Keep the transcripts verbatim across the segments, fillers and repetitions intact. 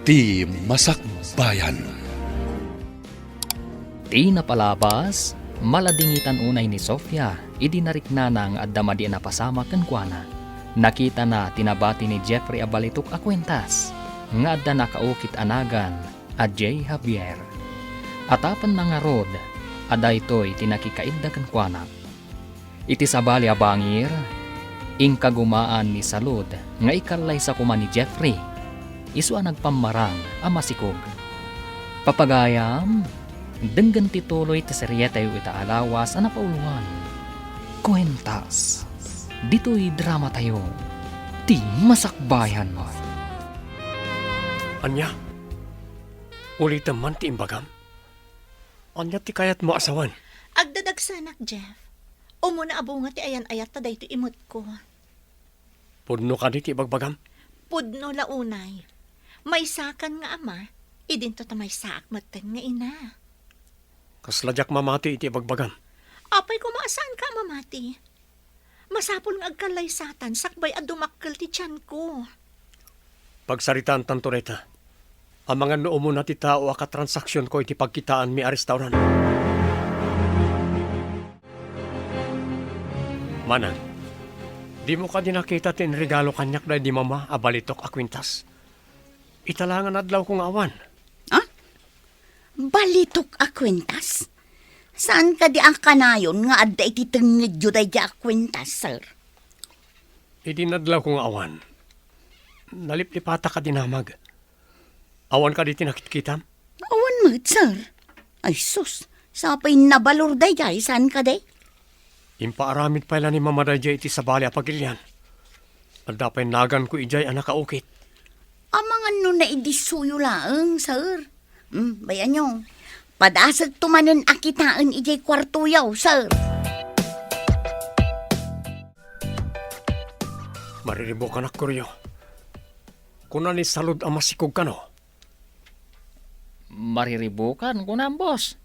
Ti Masakbayan. Ti napalabas, maladingitan unay ni Sofia idi nariknana nga adda madi a napasamak kenkuana. Nakitana ti nabati ni Jeffrey a balitok a kuentas nga adda nakaukit a nagan a Jay Javier. Atapenna ngarud a daytoy ti nakikaidda kenkuana. Iti sabali a bangir, inkagumaan ni Salud nga ikallaysa koma ni Jeffrey, isu a nagpammarang a masikog. Papagayam, denggen ti tuloy ti serietayo ita a lawas a napauloan. Kuentas. Ditoy dramatayo, Ti Masakbayan. Ania? Ulitem man ti imbagam? Ania ti kayatmo a sawen? Agdadagsanak, Jeff. Umuna a bunga ti ayan-ayat ta daytoy imetko. Pudno kadi ti ibagbagam? Pudno la unay. Maysakan nga ama, idinto ta maysaak metten nga ina. Kasla diak mamati iti ibagbagam. Apay koma a saanka a mamati? Masapul nga agkallaysatan sakbay a dumakkel ti tianko. Pagsaritaantanto dayta. Amangan no umuna ti tao a katransaksionko iti pagkitaanmi a restaurant. Manang, dimo kadi nakita ti inregalo kaniak daydi mama a balitok a kuentas? Ita la nga nadlawko nga awan. Ah? Balitok a kuentas? Saan kadi a kanayon nga adda iti tengngedyo daydi a kuentas, sir? Idi nadlawko nga awan, naliplipatak a dinamag. Awan kadi ti nakitkitam? Awan met, sir. Ay sus, sapay nabalor daydiay, saan kadi? Impaaramid pay la ni Mama daydiay iti sabali a pagilian. Adda pay naganko idiay a nakaukit. Amangan no naidissoyo laeng, sir. Hmm, bay-anyo. Padasek to manen a kitaen idiay kuartoyo, sir. Mariribukanak, Koryo. Kuna ni Salud a masikog kano? Mariribukan, kunam, boss.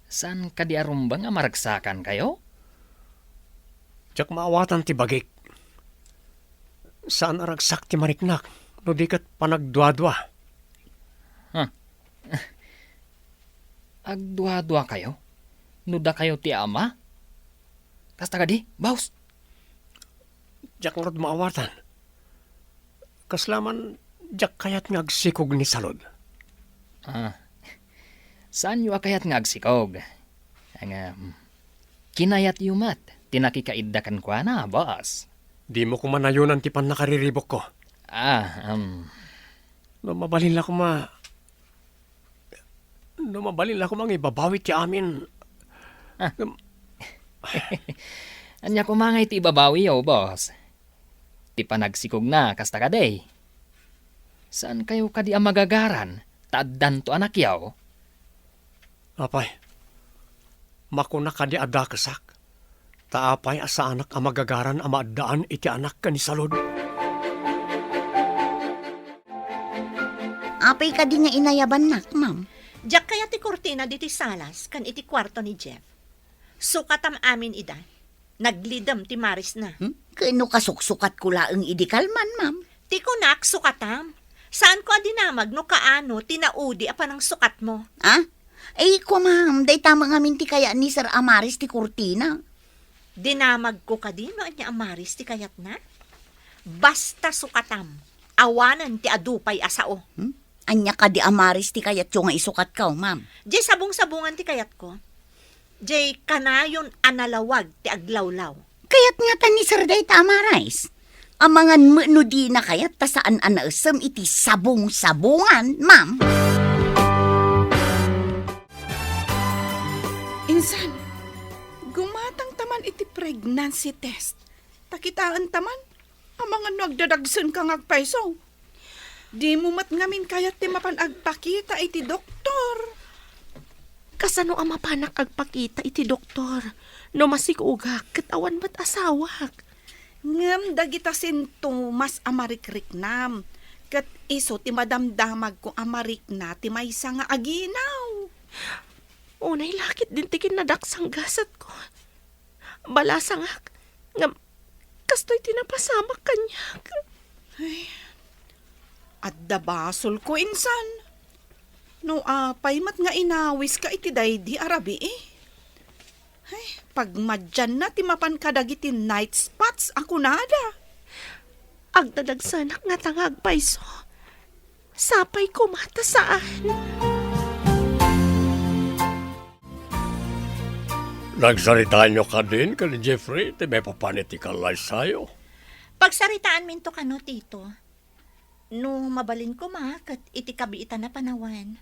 Saan kadi a rumbeng a maragsakankayo? Diak maawatan ti bagik. Saan a ragsak ti mariknak, no di ket panagduadua. Huh. Agduaduakayo? No dakayo ti ama? Kasta kadi, boss? Diak ngarud maawatan. Kasla man, diak kayat nga agsikog ni Salud. Ah, saanyo a kayat nga agsikog? Nga, mm, kinayatyo met ti nakikaidda kenkuana, boss. Dimo koma nayonan ti pannakariribukko. Ah, um, No mabalin la koma, no mabalin la koma nga ibabawi ti amin. Ah. Ngem ania koma nga iti ibabawiyo, boss? Ti panagsikogna, kasta kadi? Saankayo kadi a magagaran ta addanto anakyo? Apay, makuna kadi a dakesak? Ta apay a saanak a magagaran a maaddaan iti anak ken ni Salud? Apay kadi nga inayabannak, ma'am? Diak kayat ti kurtina ditoy salas ken iti kuarto ni Jeff. Sukatam amin ida. Naglidem ti marisna. Hmm? Ken no kasuksukatko laeng idi kalman, ma'am? Ti kunak, sukatam. Saanko a dinamag no kaano ti naudi a panangsukatmo. Ah? Ay, kua, ma'am, dayta met ngamin ti kayat ni Sir Amaris ti kurtina. Dinamagko kadi no ania a maris ti kayatna? Basta sukatam, awanen ti adu pay a sao. Hmm? Ania kadi a maris ti kayatyo nga isukatko, ma'am? Diay sabong-sabongan ti kayatko. Diay kanayon a nalawag ti aglawlaw. Kayat ngata ni Sir dayta a maris. Amangan met no dina kayat ta saan a naessem iti sabong-sabongan, ma'am. Insan, gumatangta man iti pregnancy test. Ta kitaenta man, amangan no agdadagsenka nga agpayso. Dimo met ngamin kayat ti mapan agpakita iti doktor. Kasano a mapanak agpakita iti doktor no masikogak ket awan met asawak? Ngem dagita sintomas a marikriknam, ket isu ti madamdamagko a marikna ti maysa nga aginaw. Unay la ketdin ti kinnadaksanggasetko. Balasangak, ngem kastoy ti napasamak kaniak. Ay, Adda basolko, insan. No apay met nga inawiska iti daydi a rabii? Ay, pagmadianna ti mapan kadagiti night spots a kunada. Agdadagsenak ngata nga agpayso. Sapay koma ta saan. Nagsaritaanyo kadin ken ni Jeffrey ti maipapan iti kallaysayo? Pagsaritaanminto kano, Tito. No mabalin koma ket iti kabiitan a panawen,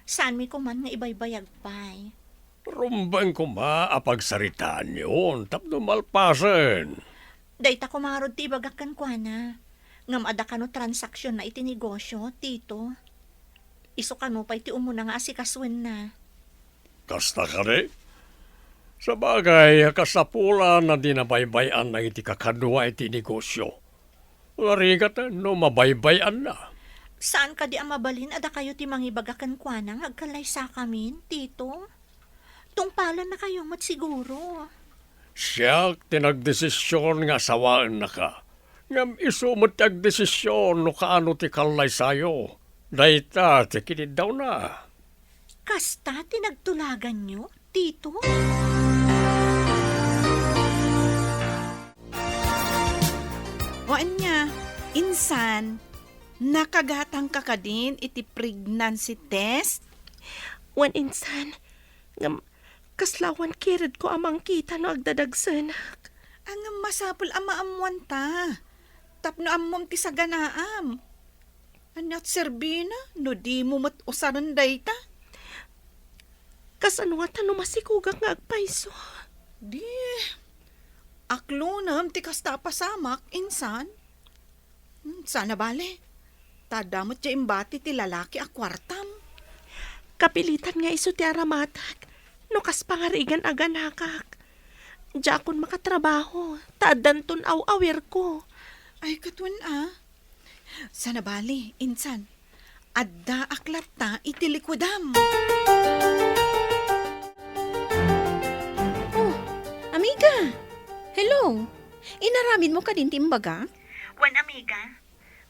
saanmi koman nga ibaybayag pay. Rumbeng koma a pagsaritaanyon tapno malpasen. Dayta koma ngarud ti ibagak kenkuana, ngem adda kano transaksionna iti negosio, Tito. Isu kano pay ti umuna nga asikasuenna. Kasta kadi? Sabagay, kasapulan a di nabaybay-anna iti kakadua iti negosio. Narigat no mabaybay-anna. Saan kadi a mabalin a dakayo ti mangibaga kenkuana nga agkallaysakamin, Tito? Tungpalannakayo met siguro. Siak ti nagdesision nga asawaennaka. Ngem isu met ti agdesision no kaano ti kallaysayo. Dayta ti kiniddawna. Kasta ti nagtulaganyo, Tito? O ania, insan, nakagatangka kadin iti pregnancy test? Wen, insan, ngem kasla awan kiredko a mangkita no agdadagsenak. Ngem masapul a maammoanta tapno ammom ti saganaam. Ania ti serbina no dimo met usaren dayta? Kasano ngata no masikogak nga agpayso? Di, aklonem ti kasta a pasamak, insan. Hmm, saan a bale. Ta adda met diay imbati ti lalaki a kuartam. Kapilitan nga isu ti aramatak no kas pangarigan a ganakak. Diakon makatrabaho, ta addanton aw-awirko. Ay, ket wen a. Saan a bale, insan. Addaak latta iti likudam. Oh, amiga! Hello! Inaramidmo kadin ti imbagak? Wen, amiga.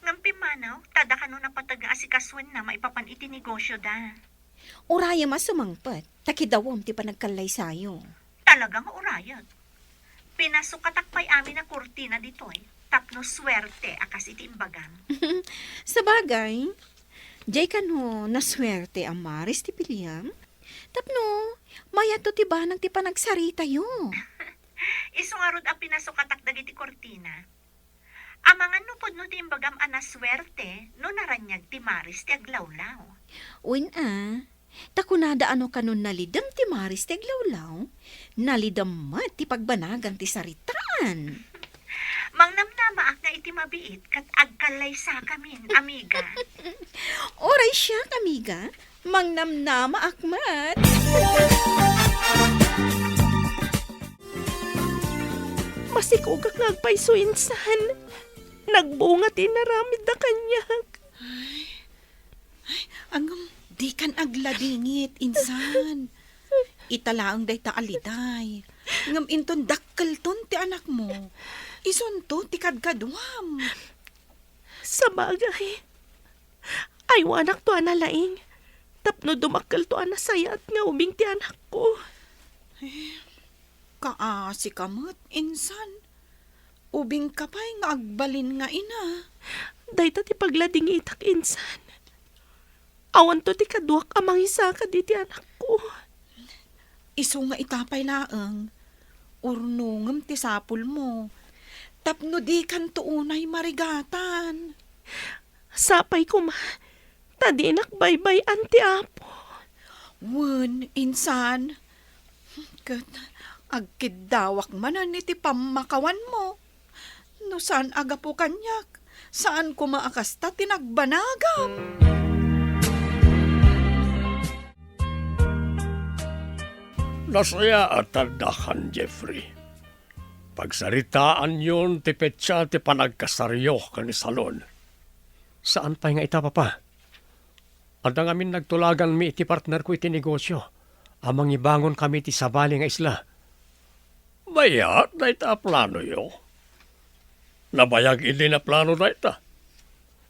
Ngem pimmanaw, ta adda kano napateg nga asikasuenna maipapan iti negosioda. Urayem a sumangpet, ta kidawem ti panagkallaysayo. Talaga nga urayek. Pinasukatak pay amin a kurtina ditoy tapno suerte a kas iti imbagam. Sabagay, diay kano nasuerte a maris ti piliam? Tapno, mayatto ti banag ti panagsaritayo. Isu ngarud a pinasukatak dagiti kurtina. Amangan no pudno ti imbagam a nasuerte no naraniag ti maris ti aglawlaw. Wen a, ta kunada a no kanon nalidem ti maris ti aglawlaw, nalidem met ti pagbanagan ti saritaan. Mangnamnamaak nga iti mabiit ket agkallaysakamin, amiga. Uray siak, amiga, mangnamnamaak met. Masikogak nga agpayso insan. Nagbunga ti inaramidda kaniak. Ay, ay, ngem dikan agladingit, insan. Ita laeng dayta a liday. Ngem inton dakkelton ti anakmo, isunto ti kadkaduam. Sabagay, aywanakto a nalaing tapno dumakkelto a nasayaat nga ubing ti anakko. Eh, kaasika met, insan. Ubingka pay nga agbalin nga ina. Dayta ti pagladingitak, insan. Awanto ti kaduak a mangisaka diti anakko. Isu nga ita pay laeng, urnongem ti sapulmo tapno dikanto unay marigatan. Sapay koma ta dinak baybay-an ti Apo. Wen, insan, ket agkiddawak manen iti pammakawanmo. No saan a gapu kaniak, saan koma a kasta ti nagbanagam. Nasayaat a addakan, Jeffrey. Pagsaritaanyon ti petsa ti panagkasaryo ken ni Salon. Saan pay nga ita, Papa? Adda ngamin nagtulaganmi iti partnerko iti negosio a mangibangonkami iti sabali nga isla. Mayat dayta a planoyo. Nabayag idi naplano dayta.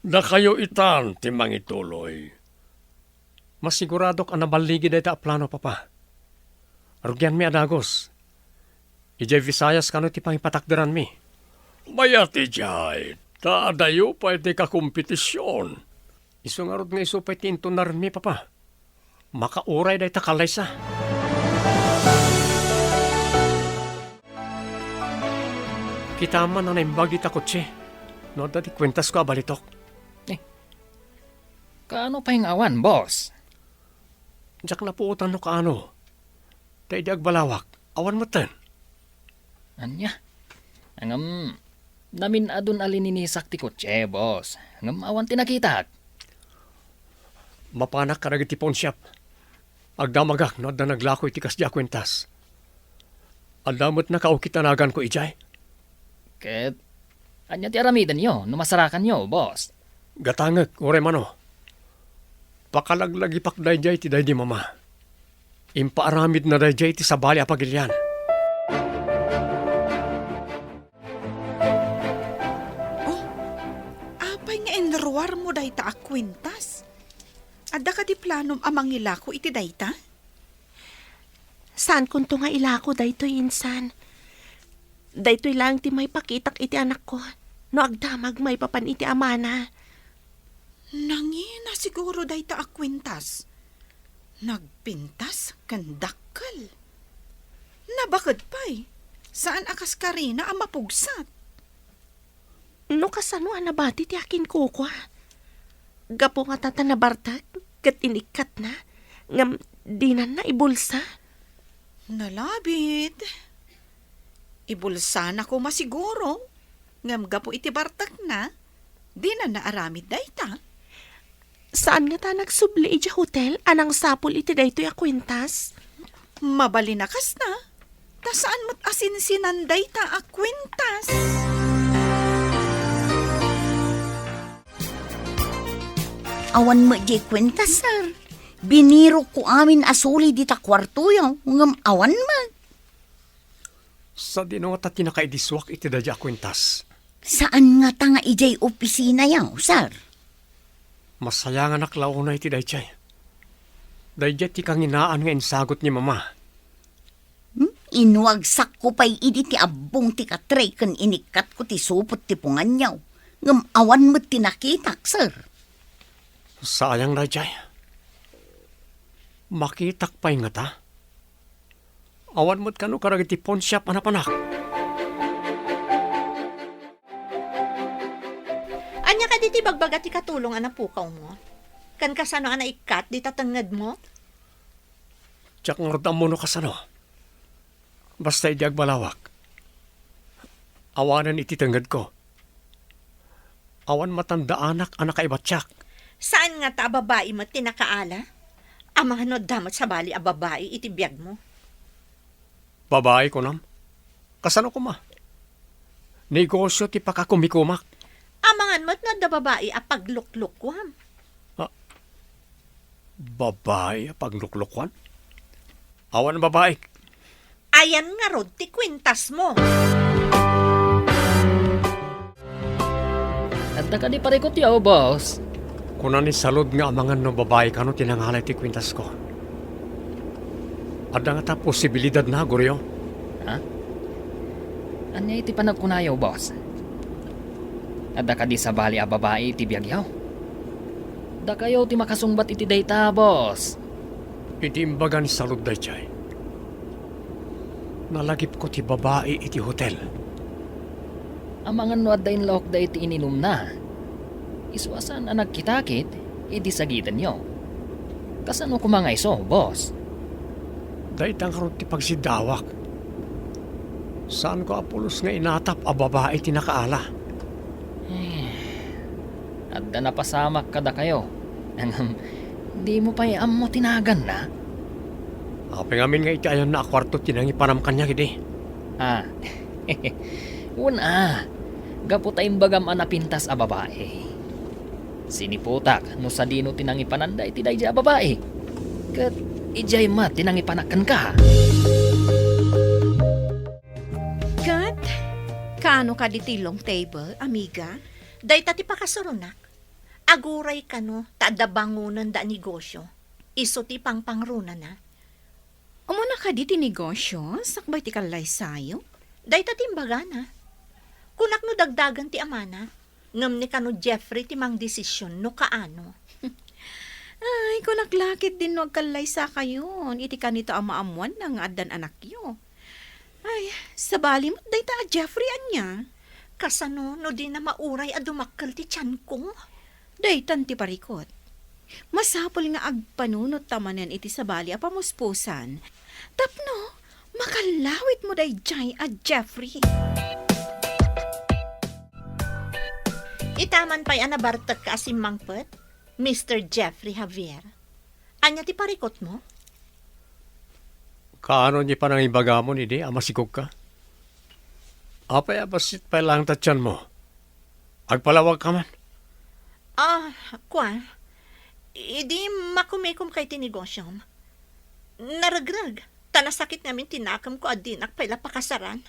Dakayo itan ti mangituloy. Masiguradok a naballigi dayta a plano, Papa. Rugianmi a dagus. Idiay Visayas kano ti pangipatakderanmi. Mayat idiay, ta adayo pay ti kakompetision. Isu ngarud nga isu pay ti intunarenmi, Papa. Makauray dayta kallaysa. Kitam man a naimbag dita kotse no adda ti kuentasko a balitok. Eh, kaano pay nga awan, boss? Diak napuotan no kaano. Ta idi agbalawak, awan metten. Ania? Ngem, namin-adun a lininisak ti kotse, boss. Ngem awan ti nakitak. Mapanak kadagiti pawnshop. Agdamagak no adda naglako iti kasdi a kuentas. Adda met nakaukit a naganko idiay. Ket ania ti aramidenyo no masarakanyo, boss? Gatangek, uray mano. Pakalaglagipak daydiay ti daydi mama. Impaaramidna daydiay ti sabali a pagilian. Oh, apay nga inruarmo dayta a kuentas? Adda kadi planom a mangilako iti dayta? Saankonto nga ilako daytoy, insan. Daytoy laeng ti maipakitak iti anakko no agdamag maipapan iti amana. Nangina siguro dayta a kuentas. Nagpintas ken dakkel. Nabaked pay. Saan a kas karina a mapugsat. No kasano a nabati ti akinkukua? Gapu nga ta, ta nabartek ket inikkatna, ngem dinanna ibulsa? Nalabit. Ibulsana koma siguro, ngem gapu iti bartekna, dinanna aramid dayta. Saan ngata a nagsubli idiay hotel a nangsapul iti daytoy a kuentas? Mabalin a kasta, ta saan met a sinsinan dayta a kuentas. Awan met diay kuentas, sir. Binirokko amin a suli dita kuartoyo, ngem awan met. Sadino ngata ti nakaidisuak iti daydiay a kuentas? Saan ngata nga idiay opisinayo, sir? Masayanganak la unay iti daydiay. Daydiay ti kanginaan nga insagut ni Mama. Hmm? Inwagsakko pay idi ti abbong ti katre ken inikkatko ti supot ti punganyo. Ngem awan met ti nakitak, sir. Sayang daydiay. Makitak pay ngata? Awan met kano kadagiti pawnshop a napanak. Ania kadi ti bagbaga ti katulong a napukawmo? Ken kasano a naikkat dita tengngedmo? Diak ngarud ammo no kasano. Basta idi agbalawak, awanen iti tengngedko. Awan matandaanak a nakaibatiak. Saan ngata a babai met ti nakaala? Amangan no adda met sabali a babai iti biagmo. Babai, kunam? Kasano koma? Negosio ti pakakumikumak. Amangan met no adda babai a pagluklukuam. Ah, babai a pagluklukuan? Awan babai. Ayan ngarud ti kuentasmo. Adda kadi parikutyo, boss? Kuna ni Salud nga amangan no babai kano ti nangala iti kuentasko. Adda ngata posibilidadna, Goryo? Ha? Ania iti panagkunayo, boss? Adda kadi sabali a babai iti biagyo? Dakayo ti makasungbat iti dayta, boss. Iti imbaga ni Salud daydiay, nalagipko ti babai iti hotel. Amangan no adda inlaokda iti ininumna. Isu a saan a nagkitakit idi sagitenyo. Kasano koma nga isu, boss? Dayta ngarud ti pagsiddawak. Saanko a pulos nga inatap a babai ti nakaala. Eh, adda napasamak kadakayo. Ngem, dimo pay ammo ti naganna? Apay ngamin nga iti ayanna a kuarto ti nangipanam kaniak idi? Ah, wen a, gapu ta imbagam a napintas a babai. Siniputak no sadino ti nangipananda iti daydiay a babai. Ket idiay met ti nangipanak kenka. Ket, kaano kadi ti long table, amiga? Dayta ti pakasuronak. Aguray kano ta adda bangonenda a negosio. Isu ti pangpangrunana. Umuna kadi ti negosio, sakbay ti kallaysayo? Dayta ti imbagana. Kunak no dagdagen ti amana, ngem ni kano Jeffrey ti mangdesision no kaano. Ay, kunak la ketdin no agkallaysakayon iti kanito a maammoanna nga addan anakyo. Ay, sabali met dayta a Jeffrey ania? Kasano no dina mauray a dumakkel ti tianko? Daytan ti parikut. Masapul nga agpanunot ta manen iti sabali a pamuspusan tapno makallawitmo daydiay a Jeffrey. Itaman pay a nabartekka a simmangpet, Mister Jeffrey Javier. Ania ti parikutmo? Kaano ni panangibagamon idi a masikogka? Apay a bassit pay laeng ta tianmo? Agpalawagka man? Ah, kua, idi makumikom kay ti negosiom, naregreg, ta nasakit ngamin ti nakemko a dinak pay la pakasaran.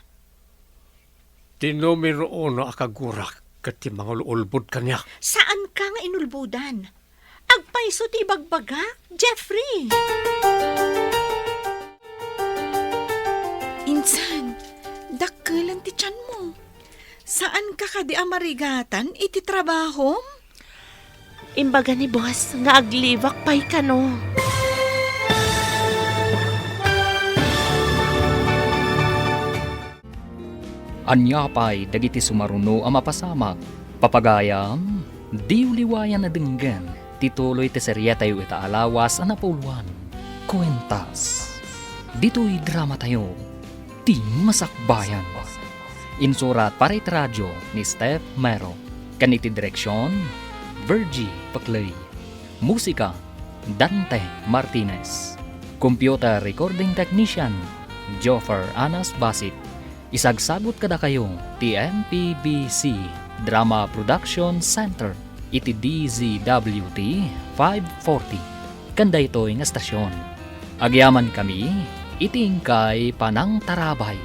Ti numero uno a kagurak ket ti mangul-ulbod kaniak. Saanka nga inulbodan. Agpayso ti ibagbagak, Jeffrey! Insan, dakkelen ti tianmo. Saanka kadi a marigatan iti trabahom? Imbaga ni boss nga aglibak pay kano. Ania pay dagiti sumaruno a mapasamak? Papagayam, diyo liwayan a denggen ti tuloy ti serietayo ita a lawas a napuloan, Kuentas. Ditoy dramatayo, Ti Masakbayan. Insurat para iti radio ni Steph Mero, ken iti direksion, Virgie Paclay. Musika, Dante Martinez. Computer recording technician, Joffer Anas Basit. Isagsagut kadakayo ti M P B C Drama Production Center iti D Z W T five forty. Ken daytoy nga estasion, agyamankami iti inkay panangtarabay.